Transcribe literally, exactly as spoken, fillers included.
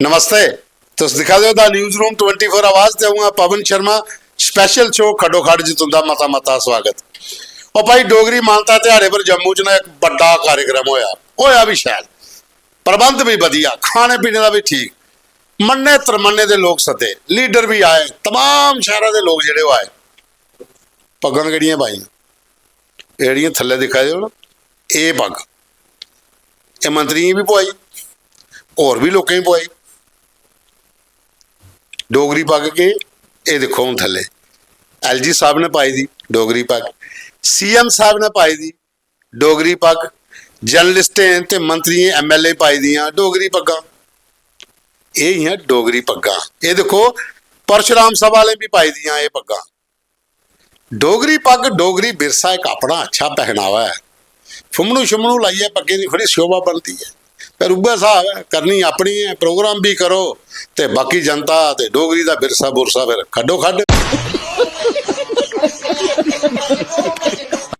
नमस्ते, तुस दिक्खा दे ओ the news room twenty four आवाज ते अ'ऊं आं पवन शर्मा। स्पेशल शो खड्डो खड्ड च तुं'दा मता मता स्वागत। ओ भाई, डोगरी मानता ध्याड़े पर जम्मू च ना इक बड्डा कार्यक्रम होया, होया बी शैल, प्रबंध बी बधिया, खाने पीने दा बी ठीक, मन्ने त्रमन्ने दे लोक सद्दे, लीडर बी आए, तमाम शैह्रा दे लोक जेह्ड़े ओह् आए। पग्गां केह्ड़ियां पाइयां? एह् जेह्ड़ियां थल्लै दिक्खा दे ओ ना, एह् पग्ग, एह् मंत्रियें बी पोआई, होर बी लोकें बी पोआई। डोगरी पग्ग केह्, एह् दिक्खो हून थल्लै, एलजी साहब ने पाई दी डोगरी पग्ग, सीएम साहब ने पाई दी डोगरी पग्ग, जर्नलिस्टें ते मंत्रियें, एमएलए पाई दियां डोगरी पग्गां। एह् हियां डोगरी पग्गां। एह् दिक्खो, परशुराम सभा आह्लें बी पाई दियां एह् पग्गां। डोगरी पग्ग, डोगरी बिरसा इक अपना अच्छा पहनावा ऐ। फुम्मनू शुम्मनू लाइयै पग्गें दी थोह्ड़ी शोभा बनदी ऐ, पर उ'ऐ स्हाब ऐ, करनी अपनी ऐ। प्रोग्राम बी करो ते बाकी जनता ते डोगरी दा बिरसा बुरसा फिर खड्डो खड्ड।